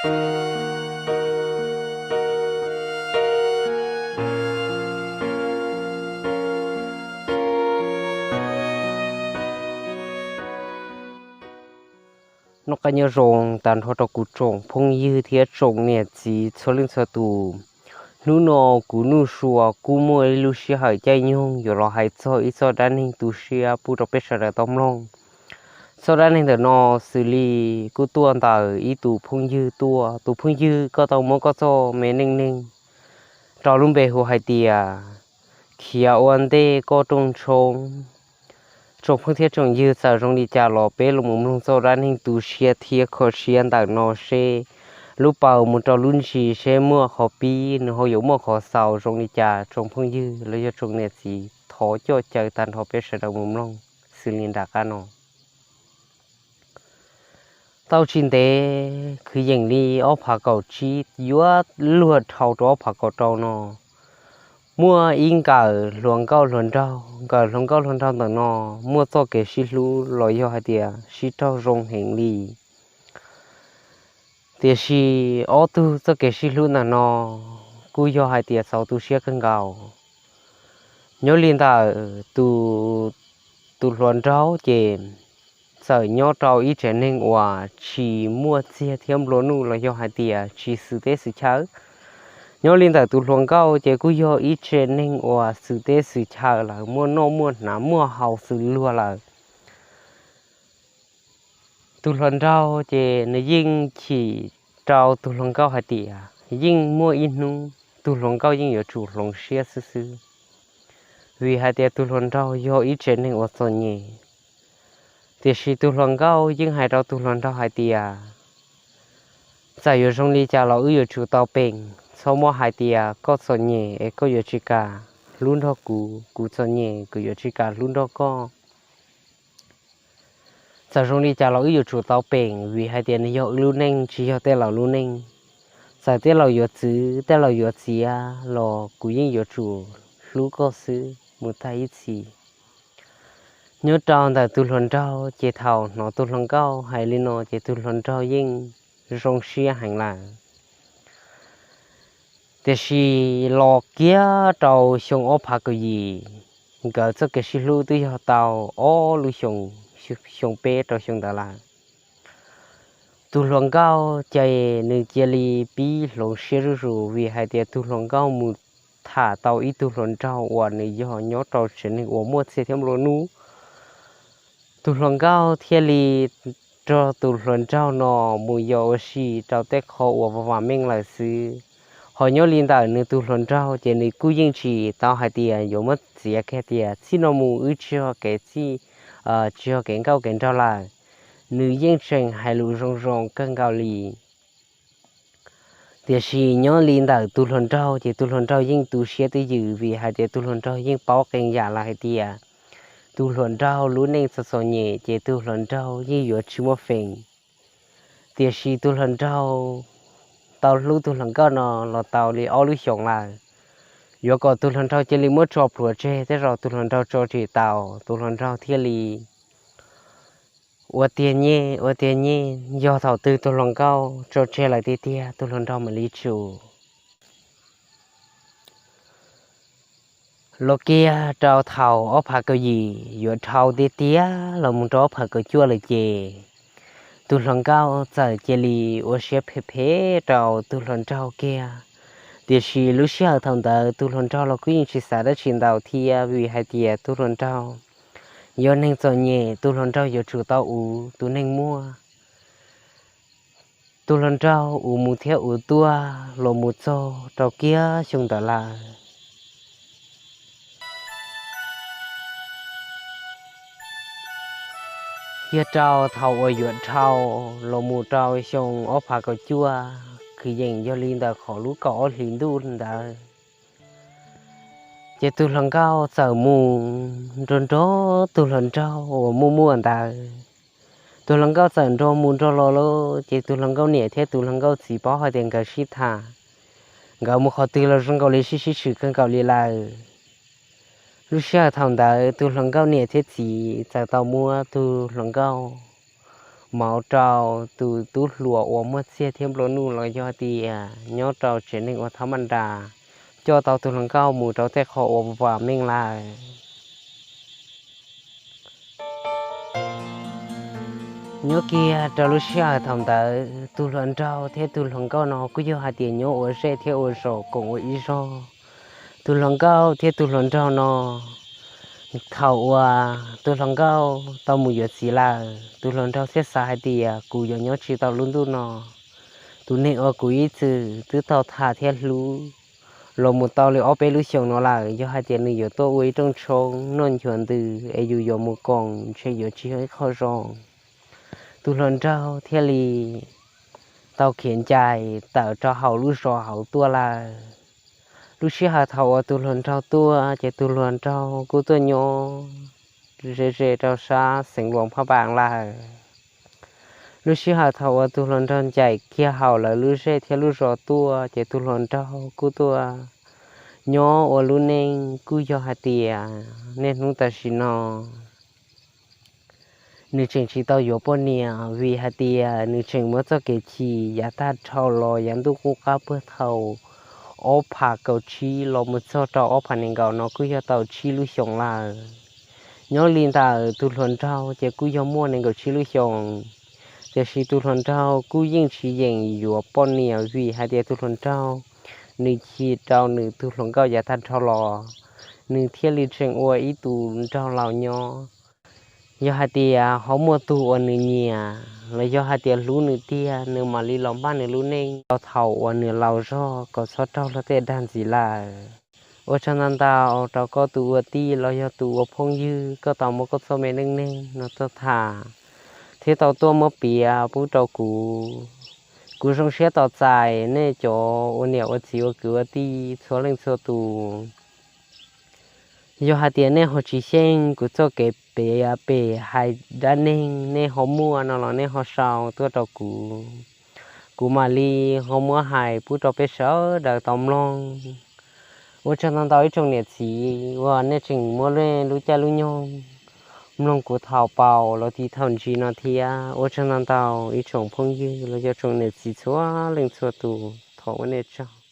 Noj qab nyob zoo tag nrho rau kuv tsoom phooj ywg thiab tsoom niam txiv txhua leej txhua tus. Hnub no kuv Nuj Sua kuj muaj ib lub sij hawm caij nyoog yuav los hais txog ib txoj dab neeg tu siab pub rau peb sawv daws tau mloog. Txoj dab neeg ntawm no xws li kuj tuaj ntawm ib tus phooj ywg tuaj, tus phooj ywg koj tau muab koj txoj me neej neeg rau lub npe hu hais tias khiav ua ntej koj rooj tshoob. Tsoom phooj thiab tsoom ywg, txawm zoo li cas los peb los mus mloog txoj dab neeg tu siab thiab kho siab ntawm no seb lub paus mus rau lub ntsis seb muaj qhov pib nws ho yuav muaj qhov xaus zoo li cas. Tsoom phooj ywg los yog tsoom niam txiv, thov coj caw tag nrho peb sawv daws mus mloog xws li nram qab no. Tau tsis ntev kwv yees li ob phav kaum tsib yuav luag dhau rau ob phav kaum rau no, muaj ib nkawm hluas nkauj hluas nraug. Nkawm hluas nkauj hluas nraug ntawm no muaj txoj kev sib hlub los yog hais tias sib raug zoo heev li. Tiam sis ob tug txoj kev sib hlub ntawm no kuj yog hais tias txaus tu siab kawg nkaus. Nyob li ntawm tus hluas nraug ces txawm nyob rau ib tsev neeg uas tsis muaj txiag thiab nplua nuj los yog hais tias tsis xwm teb xwm chaw. Nyob li ntawm tus hluas nkauj ces kuj yog ib tsev neeg uas xwm teb xwm chaw lawm, muaj noj muaj hnav muaj haus xws luag lawm. Tus hluas nraug ces nws yeej chim rau tus hluas nkauj hais tias yeej muaj ib hnub tus hluas nkauj yeej yuav tsum hloov siab xwb xwb, vim hais tias tus hluas nraug yog ib tsev neeg uas txom nyem. Tiam sis tus hluas nkauj yeej hais rau tus hluas nraug hais tias, txawm yuav zoo li cas los wb yuav tsum tau peem, txhob muab hais tias koj txom nyem es koj yuav tsis kam hlub nrog kuv, kuv txom nyem kuv yuav tsis kam hlub nrog koj. Txawm zoo li cas los wb yuav tsum tau peem, vim hais tias nws yog wb lub neej tsis yog tej laus lub neej. Txawm tej laus yuav txwv tej laus yuav txiav los kuv yeej yuav tsum hlub koj xwb mus tag ib txhis. Nyob rau ntawm tus hluas nraug ces thaum hnov tus hluas nkauj hais li no ces tus hluas nraug yeej zoo siab heev lawm. Tiam sis los kiag rau xyoo ob phav kaum yim, nkawd txoj kev sib hlub twb yog tau ob lub xyoo, xyoo peb rau xyoo ntawd lawm. Tus hluas nkauj ces nws cia li pib hloov siab zuj zus, vim hais tias tus hluas nkauj mus tham tau ib tug hluas nraug uas nws yog nyob rau tsev neeg uas muaj txiag thiab nplua nuj. Tus hluas nkauj thiaj li nrog tus hluas nraug no mus yos ua si rau tej qho uas vam vam meej lawm xwb. Ho nyob li ntawm nws tus hluas nraug ces nws kuj yeej tsis tau hais tias yuav muab txiav kiag tias txij no mus wb tsis yog kev txij, tsis yog kev nkauj kev nraug lawm. Nws yeej tseem hais lus zoo zoo kawg nkaus li. Tiam sis nyob li ntawm tus hluas nraug ces tus hluas nraug yeej tu siab twj ywm, vim hais tias tus hluas nraug yeej paub qee yam lawm hais tias tus hluas nraug lub neej txom txom nyem ces tus hluas nraug yeej yuav tsis muaj feem. Tiam sis tus hluas nraug tau hlub tus hluas nkauj no los tau li ob lub xyoos lawm. Yuav kom tus hluas nraug cia li muab tso plhuav tseg, tej zaum tus hluas nraug tso tsis tau, tus hluas nraug thiaj li ua tiag nyej ua tiag nyej. Yog thaum twg tus hluas nkauj tso tseg lawm tiag tiag tus hluas nraug mam li tsum. Los kiag rau thaum ob phav kaum yim yuav dhau tiag tiag los mus rau ob phav kaum cuaj lawm ces tus hluas nkauj txawm cia li ua siab phem phem rau tus hluas nraug kiag. Tiam sis lub sij hawm thaum ntawd tus hluas nraug los kuj yeej tsis xav dab tsi ntau thiab, vim hais tias tus hluas nraug yog neeg txom nyem, tus hluas nraug yuav tsum tau uv tus neeg muaj. Tus hluas nraug uv mus thiab uv tuaj los mus txog rau kiag xyoo ntawd lawm. Yog rau thaum uas yuav dhau los mus rau xyoo ob phav kaum cuaj, kwv yees yog li ntawm qhov lub kaum ob hlis ntuj ntawd, ces tus hluas nkauj txawm mus nrog nrog tus hluas nraug uas muaj muaj ntawd. Tus hluas nkauj txawm nrog mus nrog los lawm, ces tus hluas nkauj niam thiab tus hluas nkauj txiv paub hais tias nkawd sib tham, nkawd mus qhov twg los zoo nkaus li sib sib tshwm kawg nkaus li lawm. Lub sij hawm thaum ntawd tus hluas nkauj niam thiab txiv txawm tau muab tus hluas nkauj mauv rau tus tub hluas uas muaj txiag thiab nplua nuj los yog hais tias nyob rau tsev neeg uas thab maj nras, coj tau tus hluas nkauj mus rau tej qhov uas vam meej lawm. Nyob kiag rau lub sij hawm thaum ntawd tus hluas nraug thiab tus hluas nkauj no kuj yog hais tias nyob ua zej thiab ua zos koom ua ib zog. Tus hluas nkauj thiab tus hluas nraug no, thaum uas tus hluas nkauj tau mus yuav txiv lawm, tus hluas nraug thiaj xav hais tias kuv yuav nyob tsis tau lub ntuj no. Tus neeg uas kuv ib txwm twb tau tham thiab hlub los mus tau li ob peb lub xyoos no lawm, yog hais tias nws yuav tuaj ua ib rooj tshoob noj nchuav ntws es yus yuav mus koom ntshe yuav tsis yog ib qho zoo. Tus hluas nraug thiaj li tau khiav ncaim tawm rau hauv lub zos hauv tuaj lawm. Lub sij hawm thaum uas tus hluas nraug tuaj ces tus hluas nraug kuj tuaj nyob ze ze rau sab xeev Luas Phaj Npas lawm. Lub sij hawm thaum uas tus hluas nraug ncaim kiag hauv lawv lub zej thiab lub zos tuaj ces tus hluas nraug kuj tuaj nyob ua lub neej kuj yog hais tias niaj hnub tam sim no nws tseem tsis tau yuav poj niam vim hais tias nws tseem muab txoj kev chim yav tag nrho los yav ntuj qub qab puag thaum ob phav kaum tsib los mus txog rau ob phav nees nkaum no kuj yog tau tsib lub xyoos lawm. Nyob li ntawm tus hluas nraug ces kuj yog muaj nees nkaum tsib lub xyoos, tiam sis tus hluas nraug kuj yeej tsis yeem yuav poj niam vim hais tias tus hluas nraug nws chim rau nws tus hluas nkauj yav tag nrho los, nws thiaj li tseem ua ib tug nraug laus nyob. Yog hais tias ho muaj tug uas nws nyiam los yog hais tias hlub nws tiag, nws mam li los npaj nws lub neej rau thaum uas nws laus zog kom txhob raug luag tej dag ntxiv lawm. Ua tsaug ntau ntau rau koj tus ua tij los yog tus ua phooj ywg koj tau muab koj txoj me neej neeg no tuaj tham thiab tau tuaj muab piav pub rau kuv. Kuv zoo siab tos txais nej cov ua niam ua txiv ua kwv ua tij txhua leej txhua tus. Yog hais tias nej ho tsis xyeej kuv txoj kev piav pem hais dab neeg, nej ho muaj no los nej ho sau tuaj rau kuv, kuv mam li ho muab hais pub rau peb sawv daws tau mloog. Ua tsaug ntau ntau ib tsoom niam txiv uas nej tseem muab nej lub caij lub nyoog mloog kuv thaum paus los tiv thaum ntsis no thiab. Ua tsaug ntau ntau ib tsoom phooj ywg los yog tsoom niam txiv txhua leej txhua tus, thov ua nej tsaug.